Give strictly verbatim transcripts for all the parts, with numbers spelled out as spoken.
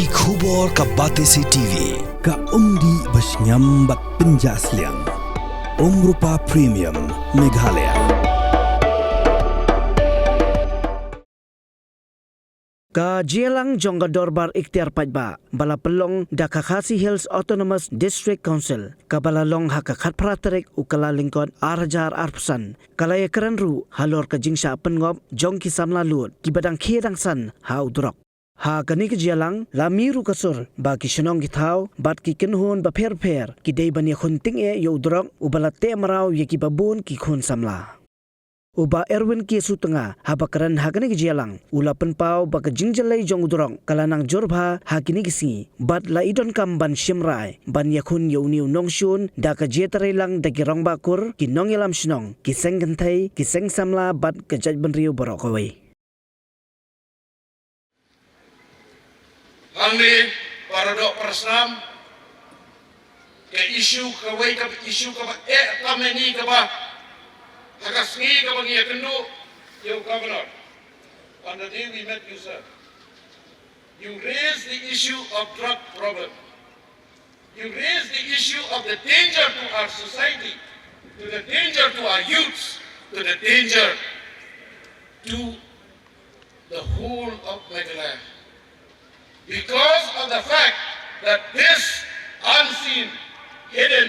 Ki khubor ka Batesi T V, ka umdih ba shngiam bad pynjah sliang. Umrupa Premium, Meghalaya. Ka jingïalang jong ka dorbar ikhtiar paidbah ba la pynlong da ka Khasi Hills Autonomous District Council, kaba la long ha ka khatphra tarik u Kyllalyngkot ar hajar arphew san, ka la ïakren ruh halor ka jingshah pynngop jong ki samla lud kiba dang khie dang san ha u drok. Ha kane ka jingïalang la mih ruh ka sur ba ki shnong ki thaw bad ki kynhun bapher bapher ki dei ban ïakhun tyngeh ïa u drok uba la teh mraw ïa kiba bun ki khun samla. U Bah Erwin K Sutnga, haba kren ha kane ka jingïalang, u la pynpaw ba ka jingjyllei jong u drok ka la nang jur bha ha kine ki sngi bad la i donkam ban shim rai ban ïakhun ïa une u nongshun da ka jingïatreilang da ki rangbah kur, ki nongïalam shnong, ki seng kynthei, ki seng samla bad ka jaitbynriew baroh kawei. Hangne, para doh para snam, ka issue kawei, ka issue kaba eh tam ïa ngi, kaba ha ka sngi kaba ngi ïakynduh ïa u Governor, on the day we met you, sir, you raised the issue of drug problem. You raised the issue of the danger to our society, to the danger to our youths, to the danger to the whole of Meghalaya, because of the fact that this unseen, hidden,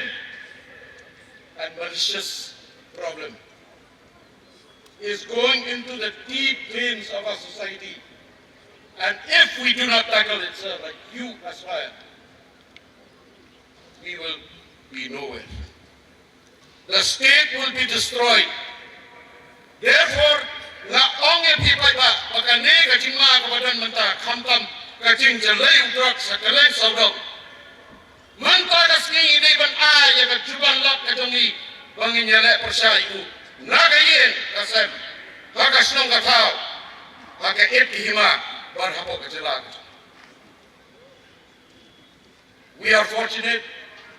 and malicious problem is going into the deep veins of our society. And if we do not tackle it, sir, like you aspire, we will be nowhere. The state will be destroyed. Therefore, nga ong ïa phi paidbah ba kane ka jingma kaba don mynta, khamtam ka jingjyllei u drok sha kylleng sawdong. Mynta ka sngi ngi dei ban ai ïa ka juban lad ka jong ngi ba ngin ïaleh pyrshah ïa u na ka ïing ka sem, ha ka shnong ka thaw, ha ka ïit ka hima, bad hapoh ka jylla ka jong ngi. We are fortunate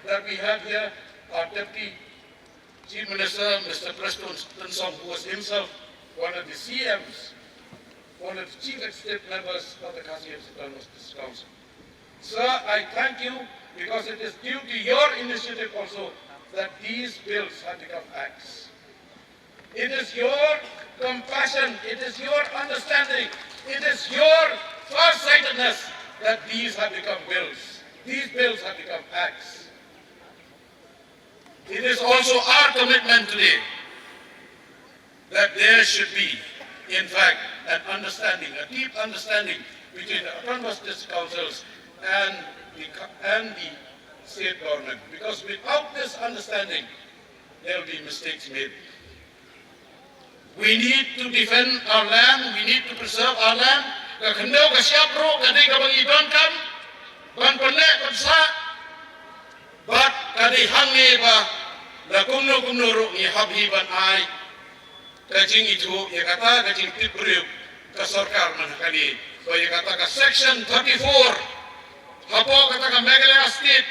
that we have here our Deputy Chief Minister, Mister Prestone Tynsong, who was himself one of the C Ms, one of the Chief Executive Members of the Khasi Hills Autonomous District Council. Sir, I thank you because it is due to your initiative also that these bills have become acts. It is your compassion, it is your understanding, it is your farsightedness that these have become bills. These bills have become acts. It is also our commitment today that there should be, in fact, an understanding, a deep understanding between the autonomous district councils and the, co- and the state government. Because without this understanding, there will be mistakes made. We need to defend our land, we need to preserve our land. Ka khyndew ka shyiap ruh ka dei kaba ngi donkam ban pynneh pynsah. Bad ka dei hangne ba la kumno kumno ruh ngi hap hi ban ai ka jingithuh ïa kata ka jingtip briew ka sorkar mynta kane, ba ïa kata ka section thirty-four hapoh kata ka Meghalaya State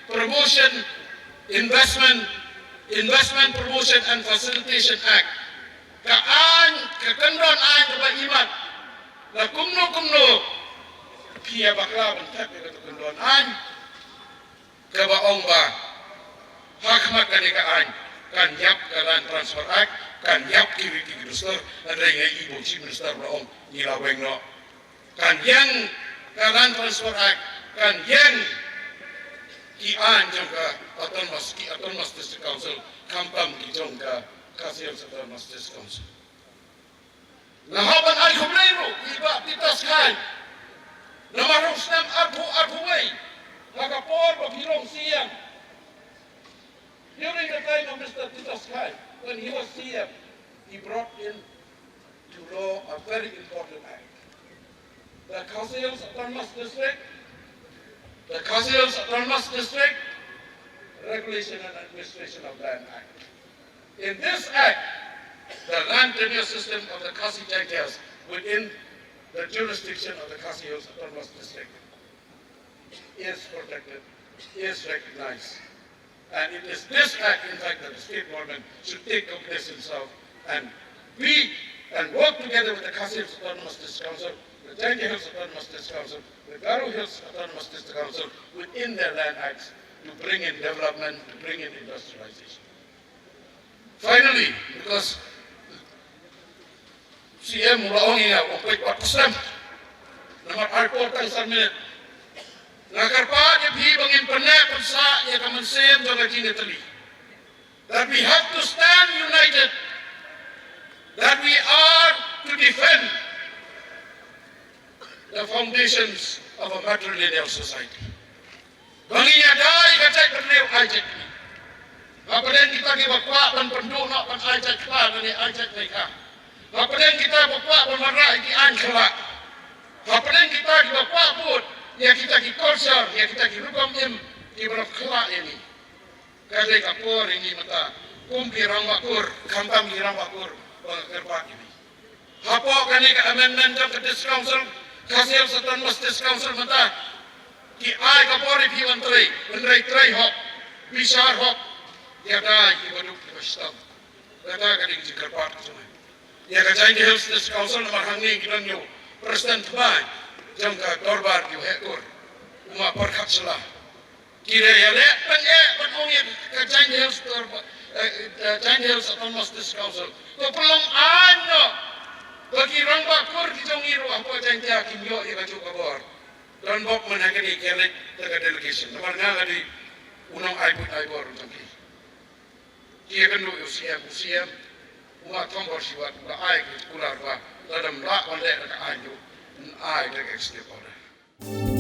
Promotion Investment, Investment Promotion and Facilitation Act, ka aiñ, ka kyndon aiñ kaba imat. La kumno kumno phi ïa bakla ban thep ïa kata ka kyndon aiñ kaba ong ba ha khmat kane ka aiñ kan ïap ka Land Transfer Act, kan ïap ki riti ki dustur. Hynrei nga i ba u Chief Minister u la ong ngi la weng noh. Kan ïeng ka Land Transfer Act, kan ïeng ki aiñ jong ka autonomous, ki autonomous district council, khamtam ki jong ka Khasi Hills Autonomous District Council. Nga hap ban ai khublei ruh ïa i Bah Titas Khai. Namar ha u snem arphew arphew wei, ha ka por ba phi long C M, during the time of Mister Titas Khai, when he was C M, he brought in to law a very important act. The Khasi Hills Autonomous District, the Khasi Hills Autonomous District Regulation and Administration of Land Act. In this act, the land tenure system of the Khasi Jaiñtias within the jurisdiction of the Khasi Hills Autonomous District is protected, is recognized. And it is this act, in fact, that the state government should take cognizance of and be and work together with the Khasi Hills Autonomous District Council the Jaintia Hills Autonomous District Council, the Garo Hills Autonomous District Council within their land acts to bring in development, to bring in industrialization. Finally, because C M u la ong ïa nga, u peit pat u slem. Namar ai por tang san minit. Nga kyrpad ïa phi ba ngin pynneh pynsah ïa ka mynsiem jong ka jingïatylli. That we have to stand united. That we are to defend the foundations of a matrilineal society. Ba ngin ïada ïa ka jaitbynriew ai jait kmie. Hapdeng kita kiba kwah ban pynduh noh ban ai jait kpa lane ai jait neikha. Hapdeng kita ba kwah ban wanrah ïa ki aiñ khyllah. Hapdeng kita kiba kwah bud ïa kita ki culture, ïa kita ki rukom im kiba la khyllah ïa ngi. Ka dei ka por ïa ngi mynta kum ki rangbah kur, khamtam ki rangbah kur, ba nga kyrpad ïa ngi. Hapoh kane ka amendment jong ka District Council, Khasi Hills Autonomous District Council mynta, ki ai ka por ïa phi ban trei, ban trei, trei hok, bishar hok, ïada ïa ki baduk ki bashitom. Kata ka dei ka jingkyrpad ka jong nga ïa ka Jaintia Hills District Council, namar hangne ngi don ïa u President thymmai jong ka dorbar ki heh kur, u ma Pyrkhat Shylla. Ki la ïaleh ban eh ban ong ïa ka Jaintia Hills Tor-, eh, eh, Jaintia Hills Autonomous District Council, to pynlong aiñ noh ba ki rangbah kur ki jong ngi ruh hapoh Jaintia kin ïoh ïa kajuh ka bor. Don bok man ha kane ki leit da ka delegation. Namar nga nga dei u nong ai buit ai bor jong ki. Ki ïakynduh ïa u C M, u C M u ma Thombor Shiwat u la ai ka circular ba lada ym lah ban leh da ka aiñ ruh, yn ai da ka executive order.